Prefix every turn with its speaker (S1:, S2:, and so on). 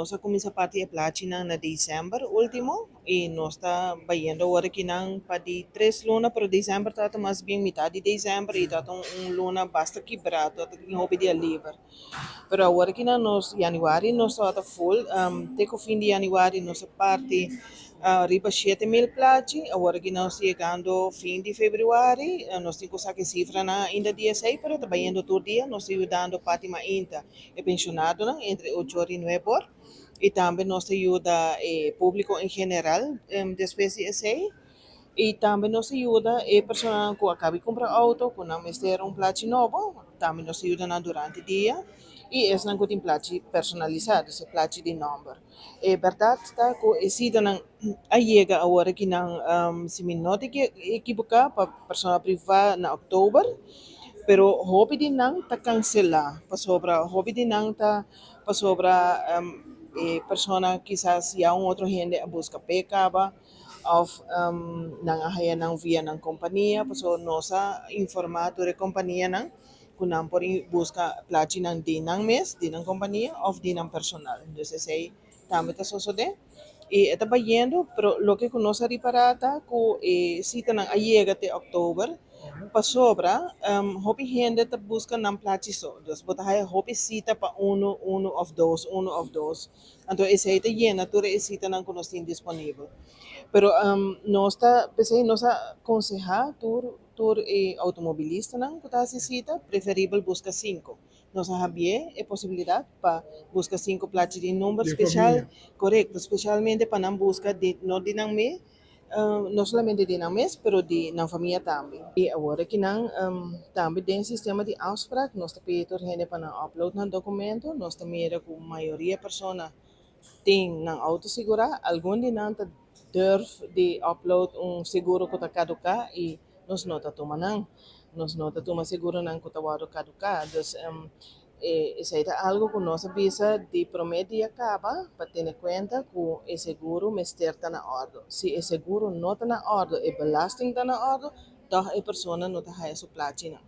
S1: Nos a kuminsá parti e plachinan na desèmber último i nos ta bayendo awor akinan pa di tres luna, pero desèmber tabata mas bien mitat di desèmber i tabata un luna basta kibrá, tabata tin hopi dia liber. Pero awor akinan nos yanüari nos tabata full, te ku fin di yanüari nos a parti riba 7000 plachi. Awor aki nos yegando fin di febrüari, nos tin ku saka e sifranan ainda di esei, pero ta bayendo tur dia, nos ta yudando parti mainta e pensionadonan entre 8 or i 9 or i tambe nos ta yuda e públiko en general despues di esei. I tambe nos ta yuda e personanan ku a kaba di kumpra outo ku nan mester un plachi nobo, tambe nos ta yuda nan durante dia i esnan ku tin plachi personalisá, dus e plachi di nòmber. E bèrdat ta ku e sitanan a yega awor aki nan, si mi no ta ekiboká, pa persona privá na òktober, pero hopi di nan ta kanselá pasobra hopi di nan ta pasobra e persona kisas ya un otro hende a buska p'e kaba òf nan a haya nan via nan kompania, pasobra nos a informá tur e kompanianan ku nan por buska plachinan di nan mes, di nan kompania òf di nan personal. Dus esei tambe ta sosodé. I e ta bayendo, pero loke ku nos a ripará ta ku e sitanan a yega te òktober pasobra hopi hende ta buska nan plachi so. Dus bo ta haya hopi sita pa unu, unu òf dos, unu òf dos. Anto esei ta yena tur e sitanan ku nos tin disponibel. Pero nos ta, p'esei nos a konsehá tur tur e outomobilistanan ku ta hasi sita, preferibel buska sinku. Nos a habié e posibilidat pa buska sinku plachi di number speshal, korekto, speshalmente pa nan buska di no di nan mes, no solamente di nan mes, pero di nan famia tambe. I awor aki nan tambe den sistema di afsprak nos ta pidi tur hende pa nan upload nan dokumento. Nos ta mira ku mayoria persona tin nan outo sigurá, algun di nan ta durf di upload un seguro ku ta kaduká i nos no ta tuma nan. Nos no ta tuma seguronan ku ta wòrdu kaduká. Dus esei ta algu ku nos a bisa di promé dia kaba pa tene kuenta ku e seguro mester ta na òrdu. Si e seguro no ta na òrdu, e belasting ta na òrdu, tòg e persona no ta haya su plachinan.